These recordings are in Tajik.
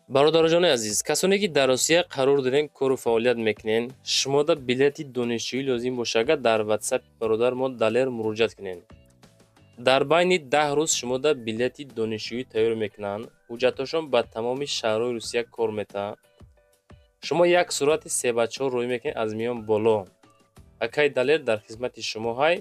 Бародароҷони азиз, касоне ки дар Русия қарор дорен, кору фаъолият мекунен, шумода билети донишҷӯӣ лозим боша, агар дар Ватсап бародар мо Далер муроҷиат кунен. Дар байни 10 рӯз шумода билети донишҷӯӣ тайёр мекунанд. Ҳуҷҷатҳошон ба тамоми шаҳрҳои Русия кор метаҳад. Шумо як сурати 3 ба 4 рӯй мекунед аз миён боло. Акай Далер дар хизмати шумо ҳай.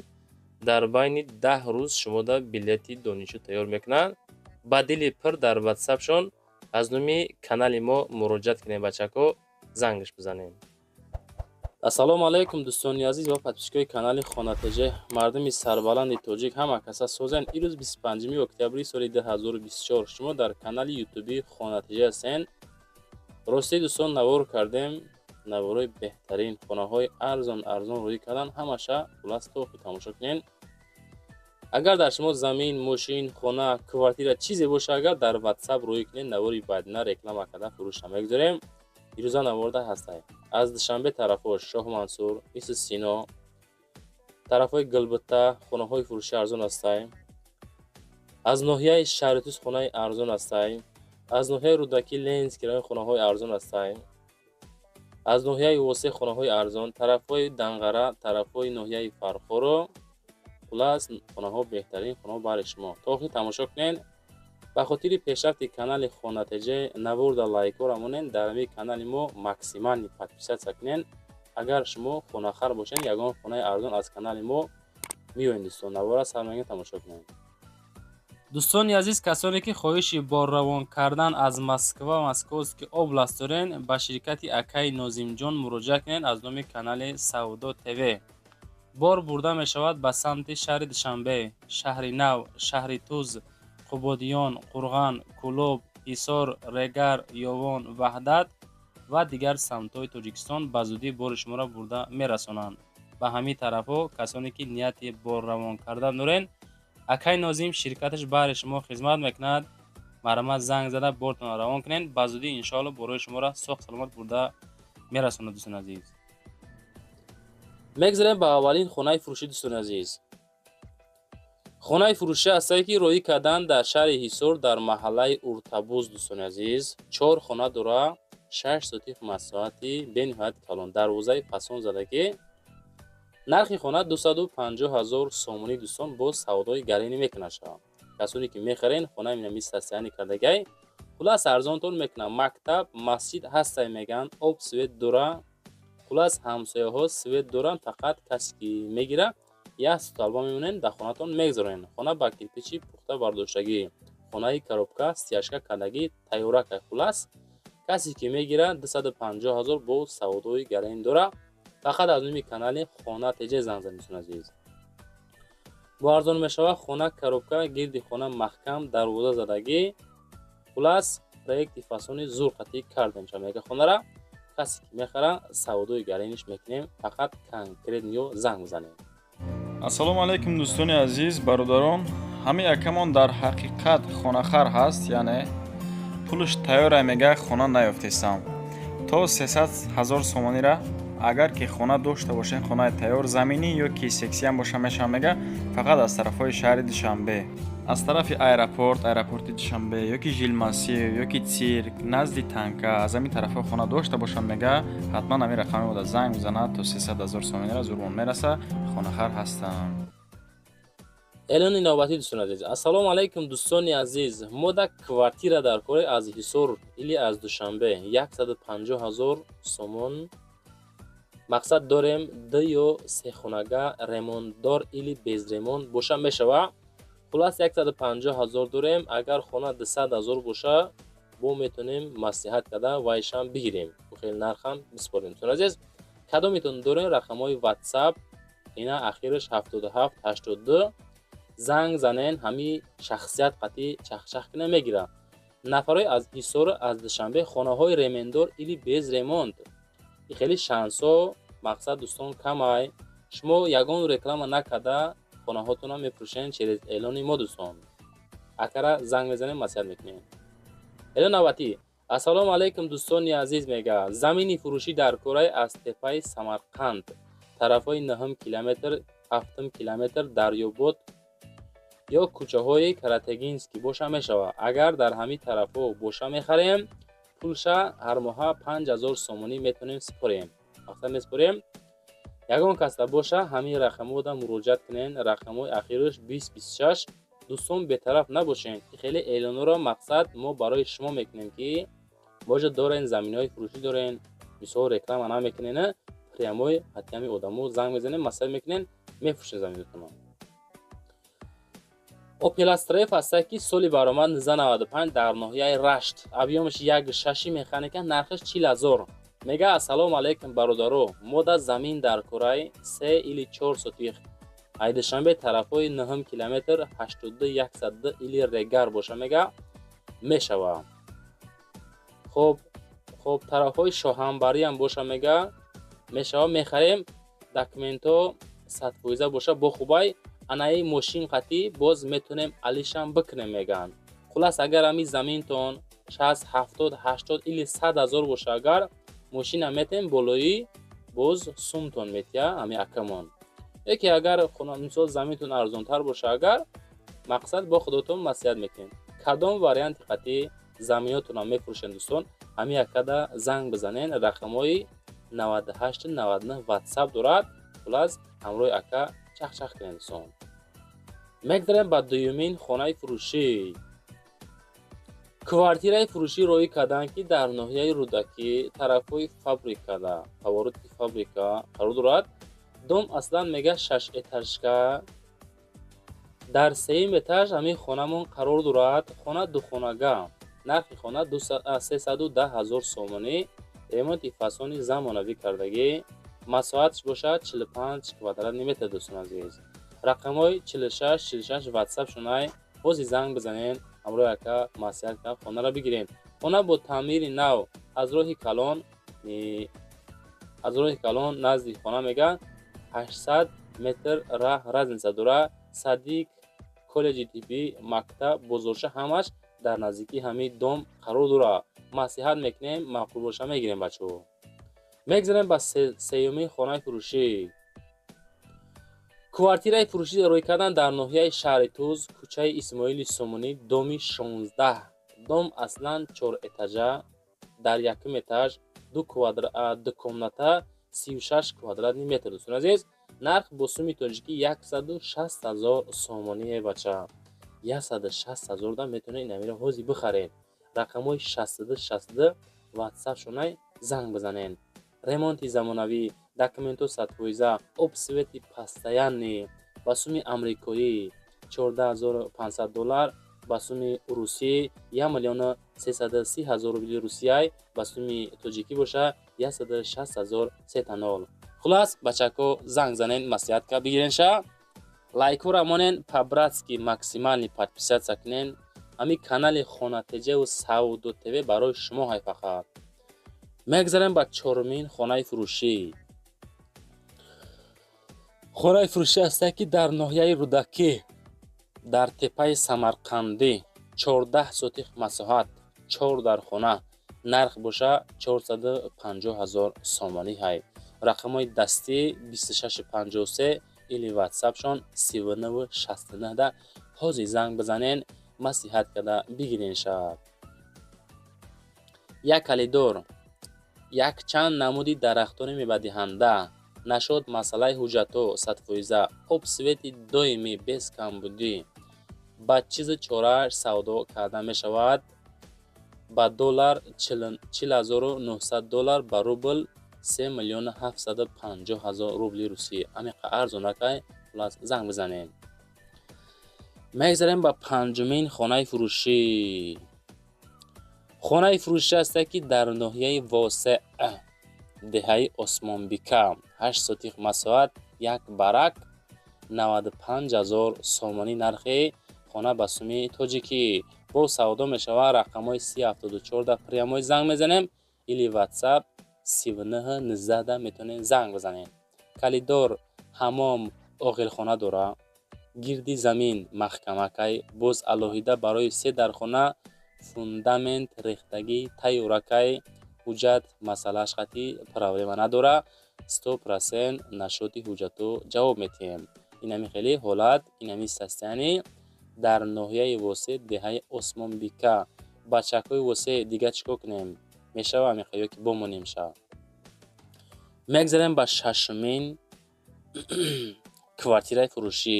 Дар байни 10 рӯз шумода билети донишҷӯ тайёр мекунанд. Ба дили пир дар Ватсапшон аз номи канали мо муроҷиат кунем, бачако, зангаш бизанем. Ассалому алайкум, дӯстони азиз ва подписчикои канали Хонатеҷе, мардуми сарбаланди тоҷик, ҳама каса созен. Ирӯз 25 октябри соли 2024, шумо дар канали ютуби Хонатеҷе ҳастен. Ростӣ, дӯстон, навор кардем, наворои беҳтарин, хонаҳои арзон арзон рӯй кардан, ҳамаша хулас то охир тамошо кунен. Агар дар шумо замин, мошин, хона, квартира, чизе боша, агар дар Ватсап рӯй кунед, навори баъдина реклама карда фурӯша мегузорем. Ирӯза наворда ҳастай аз Душанбе, тарафҳо Шоҳмансур, Иси Сино, тарафҳои Гулбута хонаҳои фурӯши арзон ҳастай. Аз ноҳияи Шаҳритӯз хонаи арзон ҳастай. Аз ноҳияи Рӯдакӣ, Ленинский район хонаҳои арзон ҳастай. Аз ноҳияи Восе хонаҳои арзон, тарафҳои Данғара, тарафҳои ноҳияи Фархоро. Хулас, хонаҳо, беҳтарин хонаҳо баҳри шумо. То охир тамошо кунед. Ба хотири пешрафти канали Хонатеҷе наворда лайкҳоро монед, дар ҳамин канали мо максимальный подписаться кунед. Агар шумо хонахар бошед, ягон хонаи арзон аз канали мо меоед. Дӯстон, навора сар мегӯем, тамошо кунед. Дӯстони азиз, касоне ки хоҳиши борравон кардан аз Москва, Московский область дорен, ба ширкати акаи Нозимҷон муроҷиат кунед. Аз номи канали Савдо ТВ бор бурда мешавад ба самти шаҳри Душанбе, Шаҳри Нав, Шаҳри Туз, Қубодиён, Қурған, Кӯлоб, Ҳисор, Регар, Ёвон, Ваҳдат ва дигар самтҳои Тоҷикистон. Ба зудӣ бори шуморо бурда мерасонанд ба ҳамин тарафҳо. Касоне ки нияти борравон кардан дорен, акай Нозим ширкаташ баҳри шумо хизмат мекунад. Марҳамат, занг зада бортонро равон кунед. Ба зудӣ, иншоалло, борои шуморо соғ саломат бурда мерасонад. Дӯстони азиз, мегзарем ба аввалин хонаи фурӯшӣ. Дӯстони азиз, хонаи фурӯшӣ ҳастае, ки роӣ кардан дар шаҳри Ҳисор, дар маҳаллаи Уртабуз. Дӯстони азиз, чор хона дора, 6 сотих масоҳати бениҳоят калон, дарвозаи фасон задагӣ. Нархи хона 250 000 сомонӣ. Дӯстон, боз савдои гаринӣ мекунад шава. Касоне ки мехарен, хонаи минами состояние кардагай, хулас, арзонтон мекунад. Мактаб, масҷид ҳастай, мегӯянд, об, свет дора. Хулас, ҳамсояҳо свет доранд. Фақат касе ки мегира, як столба мемонед, дар хонатон мегузаронед. Хона ба кирпичи пухта бардоштагӣ, хонаи коробка, стяжка кардагӣ, тайёракай. Хулас, касе ки мегира, 250 000, бо савдои гарин дора. Фақат аз номи канали Хона Теҷе занг занед. Дӯстони азиз, бо арзон мешавад. Хона коробка, гирди хона маҳкам, дарвоза задагӣ. Хулас, проекти фасони зур қатъӣ кардем шамега. Хонара касе ки мехара, савдои гариниш мекунем. Фақат конкретно занг бизанед. Ассалому алайкум, дӯстони азиз, бародарон. Ҳамин акамон дар ҳақиқат хонахар ҳаст, яъне пулш тайёра, мега, хона наёфтесам. То 300 ҳазор сомонира агар ки хона дошта бошем, хонаи тайёр, заминӣ ё ки сексиям боша, мешавам, мега. Фақат аз тарафҳои шаҳри Душанбе, аз тарафи аэропорт, аэропорти Душанбе ё ки Жилмассив ё ки цирк, назди танка, аз ҳамин тарафҳо хона дошта бошам, мега, ҳатман ҳамин рақами ода занг бизанад. То 300 ҳазор сомонира зурмон мераса. Хонахар ҳастам. Эълони навбатӣ, дӯстони азиз. Ассалому алайкум, дӯстони азиз. Мо да квартира дар кори аз Ҳисор или аз Душанбе, 150 ҳазор сомон мақсад дорем. Ду ё се хонага, ремонтдор или без ремонт боша мешава. Хулас, 150 ҳазор дорем. Агар хона 200 ҳазор боша, бо метавонем маслиҳат карда вайшам бигирем, хеле нархам биспорем. Дӯстони азиз, кадометон дорем, рақамҳои Ватсап ина, ахираш 77 82, занг занен. Ҳамин шахсият қатъи чахчах кина мегирад. Нафарҳои аз Ҳисору аз Душанбе, хонаҳои ремонтдор или без ремонт. Хеле шансҳо, мақсад, дӯстон, камай. Шумо ягон реклама накарда хонаҳотонро мефурӯшед через эълони мо. Дӯстон, акара занг мезанем, маслиҳат мекунем. Эълон навбатӣ. Ассалому алайкум, дӯстони азиз, мега. Замини фурӯшӣ дар кораи аз теппаи Самарқанд, тарафҳои нӯҳум километр, ҳафтум километр, Дарёбод ё кӯчаҳои Каратегинский боша мешавад. Агар дар ҳамин тарафҳо боша, мехарем. Пулша ҳар моҳа 5000 сомонӣ метавонем супорем, мақсад месупорем. Ягон касда боша, ҳамин рақамҳода муроҷиат кунен. Рақамҳои ахираш 2026. Дӯстон, бетараф набошен, ки хеле эълонҳоро мақсад мо барои шумо мекунем, ки боҷа дорен, заминаҳои фурӯшӣ дорен, мисол, реклама намекунен, прямой ҳатиями одамо занг мезанем, масъала мекунен, мефурӯшен заминатонро. Опел Астра F ҳаста, ки соли баромад 1995, дар ноҳияи Рашт, объём аш 1,6, механика, нархаш 40 000 мега. Ассалому алайкум, бародаро, мода замин дар кораи се или чор сотих, ай Душанбе тарафҳои нӯҳум километр, 82 102 или Регар боша, мега, мешава. Хоб, тарафҳои Шоҳанбариам боша, мега, мешава, мехарем. Документҳо 100% боша, бо хубай, анаи мошин қатӣ боз метонем алишам бикунем, мегӯянд. Хулас, агар ҳами заминтон 60, 70, 80 или 100 000 боша, агар мошина метем болоӣ, боз сумтон метия ҳами акамон. Яке агар, мисол, заминтон арзонтар боша, агар мақсад бо худотон маслиҳат мекунем, кадом варианти қатӣ заминотонам мефурӯшем. Дӯстон, ҳами якада занг бизанен, рақамҳои 98 99 ватсап дорад. Хулас, ҳамроҳи ака чахчах кунем. Дӯстон, мегзарем ба дуюмин хонаи фурӯшӣ. Квартираи фурӯшӣ роҳӣ карданд, ки дар ноҳияи Рӯдакӣ, тарафҳои фабрикада, повороти фабрика қарор дорад. Дом аслан, мега, шаш этажка, дар сеюм этаж ҳамин хонамон қарор дорад. Хона духонага, нархи хона 310 000 сомонӣ, ремонти фасони замонавӣ кардагӣ, масоҳаташ бошад 45 квадратный метр. Дӯстон азиз, рақамҳои 46 46 ватсап шунай, ҳози занг бизанен, ҳамроҳи ака маслиҳат кунад, хонаро бигирем. Хона бо таъмири нав, аз роҳи калон назди хона, мега, 800 метр раҳ разница дора. Садик, коллеҷи тиббӣ, мактаб, бозорча ҳамаш дар наздикии ҳамин дом қарор дорад. Маслиҳат мекунем, маъқул боша, мегирем, бачаҳо. Мегзарем ба сеюмин хонаи фурӯшӣ. Квартираи фурӯшӣ рӯй кардан дар ноҳияи шаҳри Туз, кӯчаи Исмоили Сомонӣ, доми 16. Дом аслан чорэтажа, дар якум этаж ду комната, 36 квадратный метр. Дӯстони азиз, нарх бо суми тоҷикӣ 160 000 сомоние. Бача, 160 000 да метавонед инамиро ҳозир бихаред. Рақамҳои 62 62 ватсап шунай, занг бизанед. Ремонти замонавӣ, документҳо 100%, об, свети постоянный. Ба суми амрикоӣ 14 500 доллар, ба суми русӣ 1 330 000 рубли русияй, ба суми тоҷикӣ боша 160 000 сета нол. Хулас, бачако, занг занен, маслиҳат ка бигирен ша. Лайкҳоро монен, по-братски максимальный подписаться кунен. Ҳамин канали Хонатеҷаву Савдо ТВ барои шумо ҳай фақат. Мегзарем ба чорумин хонаи фурӯшӣ. Хонаи фурӯшӣ ҳастае, ки дар ноҳияи Рӯдакӣ, дар теппаи Самарқандӣ, 14 сотих масоҳат, чор дар хона, нарх боша 450 000 сомонӣ ҳай. Рақамҳои дастӣ 2653 или ватсапшон 3969 да ҳозир занг бизанен, маслиҳат карда бигирен шавад. Як калидор, якчанд намуди дарахтони мевадиҳанда, нашод масъалаи ҳуҷҷатҳо 100%, об, свети доимӣ, без камбудӣ, ба чизу чорааш савдо карда мешавад. Ба доллар 40 900 доллар, ба рубл 3 750 000 рубли русӣ. Амиқа арзонакай. Хулас, занг бизанед. Мегзарем ба панҷумин хонаи фурӯшӣ. Хонаи фурӯшӣ ҳастае, ки дар ноҳияи Восеъ, деҳаи Осмонбика, 8 сотих масоҳат, як барак, 95 000 сомонӣ нархи хона ба суми тоҷикӣ, бо савдо мешавад. Рақамҳои 3074 да прямой занг мезанем или ватсап 3919 да метавонед занг бизанед. Калидор, ҳамом, оғилхона дора, гирди замин маҳкамакай, боз алоҳида барои се дархона фундамент рехтагӣ тайёракай. Ҳуҷҷат масъалааш қатъӣ проблема надора, 100% нашоти ҳуҷҷатҳо ҷавоб медиҳем. Инами хеле ҳолат, инами состояние дар ноҳияи Восеъ, деҳаи Осмонбика. Бачакҳои Восеъ, дига чӣ кор кунем? Мешава амиқа ё ки бомонем шава? Мегзарем ба шашумин квартираи фурӯшӣ.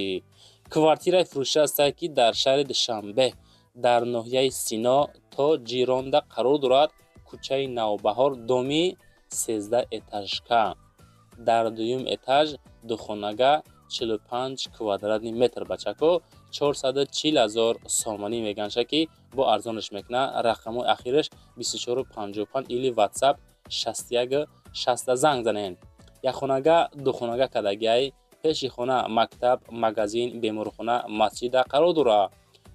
Квартираи фурӯшӣ ҳастае, ки дар шаҳри Душанбе, дар ноҳияи Сино, то Ҷиронда қарор дорад, кӯчаи Навбаҳор, доми 13 этажка, дар дуюм этаж, духонага, 45 квадратный метр. Бачако, 440 ҳазор сомонӣ меганша, ки бо арзонаш мекунад. Рақамҳои ахираш 2455 или WhatsApp 61 60 занг занен. Якхонага, духонага кадагиай. Пеши хона мактаб, магазин, беморхона, масҷида қарор дорад.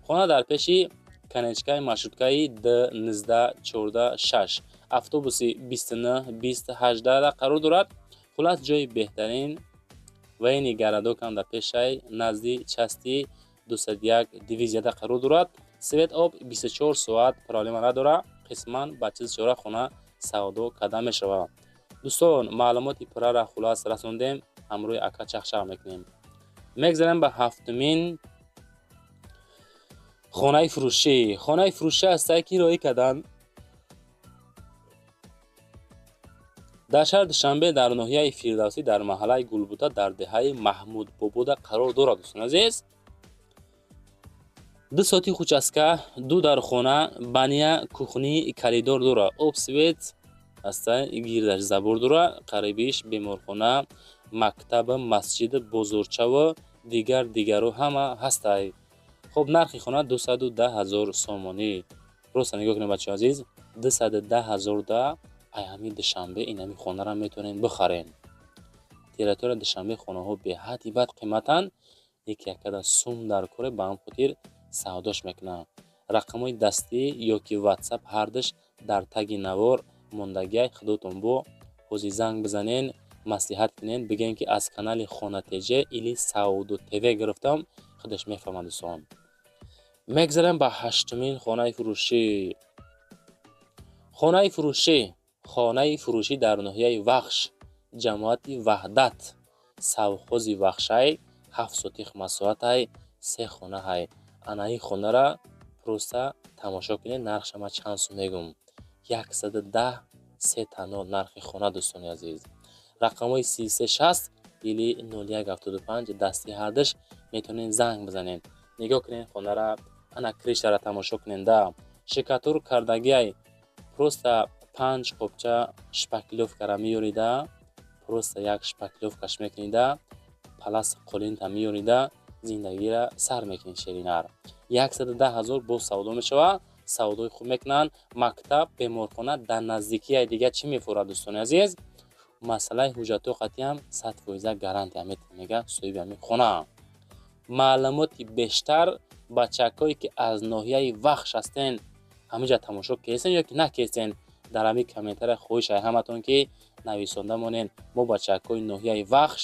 Хона дар пеши конечкаи маршруткаи д 19 14 6, автобуси 29 20 18 қарор дорад. Хуллас, ҷои беҳтарин. Военный городок ам дар пешай, назди части 201 дивизияда қарор дорад. Свет, об 24 соат, проблема надорад. Қисман ба чизи чора хона савдо карда мешавад. Дӯстон, маълумоти пуррара хуллас расондем, ҳамрӯи ака чахчах мекунем. Мегзарем ба ҳафтумин хонаи фурӯшӣ. Хонаи фурӯшӣ ҳастае, ки роӣ карданд дар шаҳри Душанбе, дар ноҳияи Фирдавсӣ, дар маҳаллаи Гулбута, дар деҳаи Маҳмудбобода қарор дорад. Дӯстони азиз, ду сотих участка, ду дархона, баня, кухни, коридор дорад. Об, свет ҳаста, гирдаш забор дорад. Қарибиш беморхона, мактаб, масҷид, бозорчаву дигар дигару ҳама ҳастай. Хуб, нархи хона 210 ҳазор сомонӣ. Роста нигоҳ кунед, бачаҳо азиз, 210 ҳазор да ай ҳами Душанбе инами хонаро метавонед бихарен. Территория Душанбе хонаҳо беҳадди бад қиматанд, яке якада сум дар коре, ба ҳам хотир савдош мекунанд. Рақамҳои дастӣ ё ки WhatsApp ҳардуш дар таги навор мондагиай. Худотон бо ҳозир занг бизанен, маслиҳат кунен, бигӯен, ки аз канали Хона ТЖ или Савдо ТВ гирифтам, худаш мефаҳмад. Дӯстон, мегзарем ба ҳаштумин хонаи фурӯшӣ. Хонаи фурӯшӣ дар ноҳияи Вахш, ҷамоати Ваҳдат, совхози Вахшай, 7 сотих масоҳатай, се хонаҳай. Анаи хонара просто тамошо кунед. Нархша ман чанд сум мегӯм? 110 се тано нархи хона. Дӯстони азиз, рақамҳои 33 60 или 0175 дасти ҳардуш метавонед занг бизанед. Нигоҳ кунед хонара, ана крышара тамошо кунед, да штукатур кардагиай. Просто панҷ қопча шпаклёвкара меёрида, просто як шпаклёвкаш мекунида, палас қолинта меёрида, зиндагиро сар мекунед ширинар. 110 ҳазор боз савдо мешавад, савдои хуб мекунанд. Мактаб, беморхона дар наздикияи. Дигар чӣ мефурад, дӯстони азиз? Масъалаи ҳуҷҷатҳо қатъиам 100% гарантия метавон, мега соҳиби ҳамин хона. Маълумоти бештар, бачакҳое ки аз ноҳияи Вахш ҳастен, ҳаминҷа тамошо кесен ё ки накесен, дар ҳамин комментария хоҳиш ай ҳаматон, ки нависонда монед: мо бачакҳои ноҳияи Вахш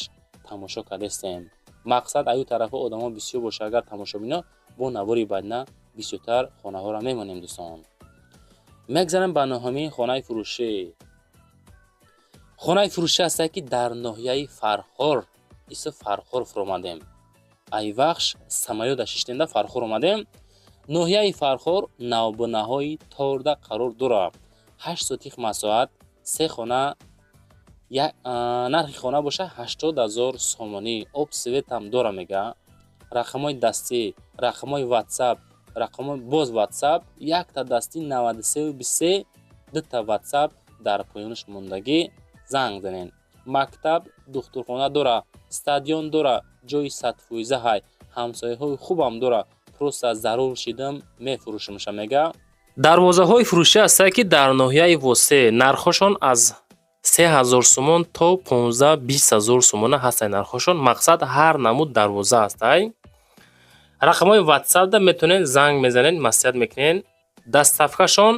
тамошо кардастем. Мақсад, аю тарафҳо одамо бисёр боша, агар тамошобино, бо навори баъдина бисёртар хонаҳоро мемонем. Дӯстон, мегзарем ба нӯҳумин хонаи фурӯшӣ. Хонаи фурӯшӣ ҳастае, ки дар ноҳияи Фархор, исо Фархор фуромадем. Айвахш самолёта шиштем, Фархор омадем. Ноҳияи Фархор, навбунаҳои Торда қарор дорад. 8 сотих масоҳат, се хона. Нархи хона боша 80 ҳазор сомонӣ. Об, светам дора, мега. Рақамҳои дастӣ, рақамҳои WhatsApp, рақамҳои боз WhatsApp, якта дастӣ 93 23, дута WhatsApp дар поёнаш мондагӣ, занг занед. Мактаб, духтурхона дора, стадион дора, ҷои 100% ҳай, ҳамсояҳои хубам дора. Просто зарур шидам, мефурӯшамша, мега. Дарвозаҳои фурӯшӣ ҳастае, ки дар ноҳияи Восе, нархҳошон аз 3000 сомон то 15-20 ҳазор сомона ҳастанд нархҳошон. Мақсад, ҳар намуд дарвоза ҳастай. Рақамҳои ватсапда метавонед занг мезанед, маслиҳат мекунед. Доставкашон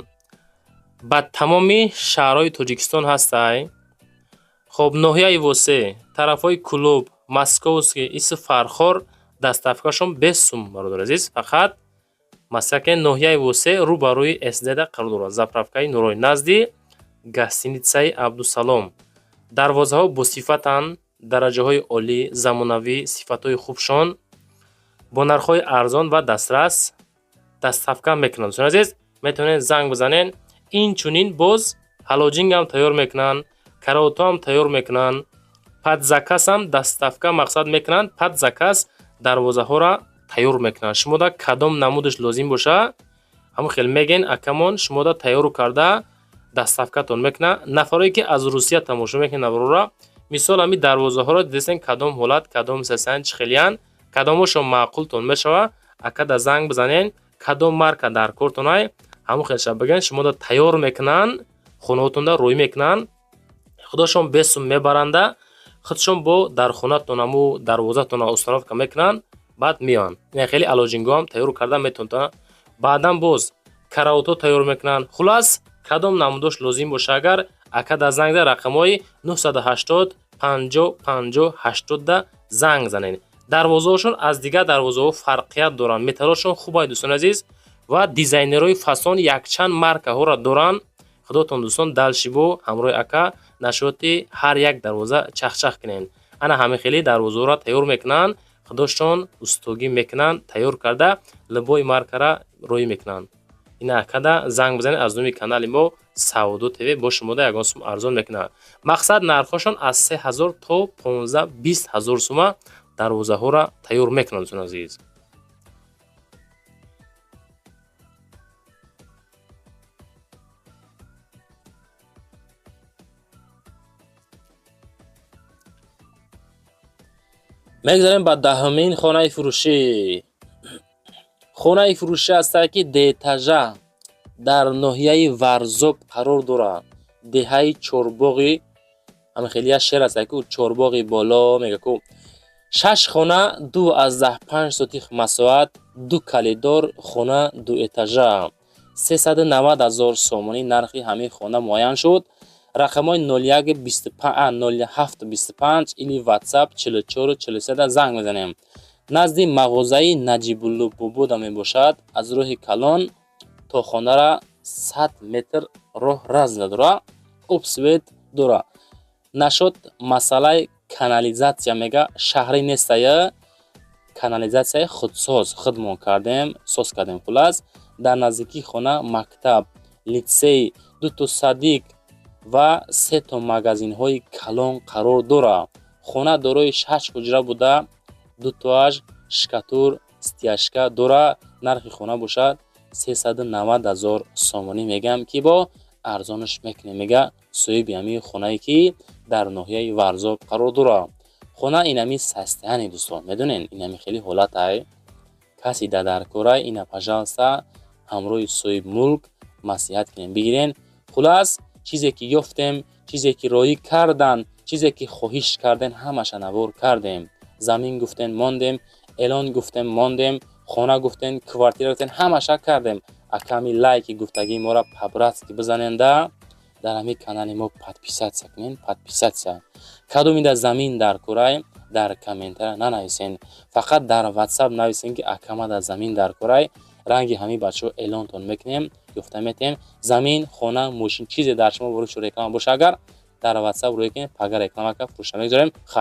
ба тамоми шаҳрҳои Тоҷикистон ҳастай. Хоб, ноҳияи Восе, тарафҳои Клуб, Московский, иси Фархор доставкашон без сум. Бародари азиз, фақат маслиҳат кунед. Ноҳияи Восе, рӯ ба рӯи СДда қарор дорад, заправкаи Нурой, назди гостиницаи Абдусалом. Дарвозаҳо босифатанд, дараҷаҳои олӣ, замонавӣ, сифатҳои хубшон, бо нархҳои арзон ва дастрас доставка мекунанд. Дӯстони азиз, метавонед занг бизанед. Инчунин боз Халоҷингам тайёр мекунанд, каравотҳоам тайёр мекунанд, под заказам доставка мақсад мекунанд, под заказ дарвозаҳоро тайёр мекунанд. Шумода кадом намудаш лозим боша, ҳамон хел мегӯен, акамон шумода тайёру карда доставкатон мекунад. Нафарое ки аз Русия тамошо мекунед наворора, мисол ҳамин дарвозаҳоро дидесен, кадом ҳолат, кадом сасан, чӣ хелиян, кадомошон маъқултон мешава, акада занг бизанен, кадом марка дар кортонай, ҳамон хелша бигӯен, шумода тайёр мекунанд, хонаотонда рӯй мекунанд, худошон бесум мебаранда, худшон бо дар хонатон ҳаму дарвозатонро установка мекунанд, баъд меоянд. Ина хеле алоҷингоҳам тайёр карда метавонанд. Баъдан боз каравотҳо тайёр мекунанд. Хулас, кадом намудош лозим боша, агар акада занг за, рақамҳои 980 50 50 80 занг занед. Дарвозаҳошон аз дигар дарвозаҳо фарқият доранд, металлошон хубай, дӯстони азиз, ва дизайнерҳои фасон якчанд маркаҳоро доранд. Худотон, дӯстон, далшибо ҳамроҳи ака нашоти ҳар як дарвоза чахчах кунед. Ана ҳамин хели дарвозаҳоро тайёр мекунанд, худошон устогӣ мекунанд, тайёр карда либои маркара рӯй мекунанд. Ина акада занг бизанед, аз номи канали мо Савдо ТВ бо шумода ягон сум арзон мекунад. Мақсад, нархҳошон аз 3000 то 15-20 ҳазор сума дарвозаҳоро тайёр мекунанд, дӯстони азиз. Мегзарем ба даҳумин хонаи фурӯшӣ. Хонаи фурӯшӣ ҳастад, ки деэтажа дар ноҳияи Варзоб қарор дорад, деҳаи Чорбоғи. Ҳамин хеле як шеър аст, ку Чорбоғи боло мега ку. Шаш хона, 2,5 сотих масоҳат, ду калидор, хона дуэтажа, 390 000 сомонӣ нархи ҳамин хона муайян шуд. Рақамҳои 01 25 07 25 или WhatsApp 44 43 занг мезанем. Назди мағозаи Наҷибулло Бобода мебошад. Аз роҳи калон то хонара 100 метр роҳ разда дора, об, свет дора. Нашод масъалаи канализатсия мега, шаҳрӣ нестая, канализатсияи худсоз, худмон кардем, соз кардем. Хулас, дар наздикии хона мактаб, литсей, дуто садик ва сето магазинҳои калон қарор дорад. Хона дорои шаш ҳуҷра буда, дутоаш штукатур, стяжка дора. Нархи хона бошад 390 000 сомонӣ, мегӯям ки бо арзонаш мекунем, мега соҳиби ҳамин хонае, ки дар ноҳияи Варзоб қарор дорад. Хона инами состояние, дӯстон, медонен, инами хеле ҳолатай, касе дар даркорай, ина, пожалуйста, ҳамроҳи соҳиби мулк маслиҳат кунем, бигирен. Хулас, чизе ки ёфтем, чизе ки роӣ кардан, чизе ки хоҳиш кардем, ҳамаша навор кардем. Замин гуфтем, мондем, эълон гуфтем, мондем, хона гуфтем, квартира гуфтем, ҳамаша кардем. Аками лайки гуфтагии моро по-братски бизаненда, дар ҳамин канали мо подписаться кунен, подписаться. Кадомида замин дар курай, дар комментария нанависен, фақат дар WhatsApp нависен, ки акама дар замин дар курай. Ранги ҳамин бачаҳо эълонтон мекунем, ёфта метаҳем. Замин, хона, мошин, чизе дар шумо ворид шуд, реклама боша, агар дар WhatsApp рӯй кунед, пага реклама ка фурӯшта мегузорем.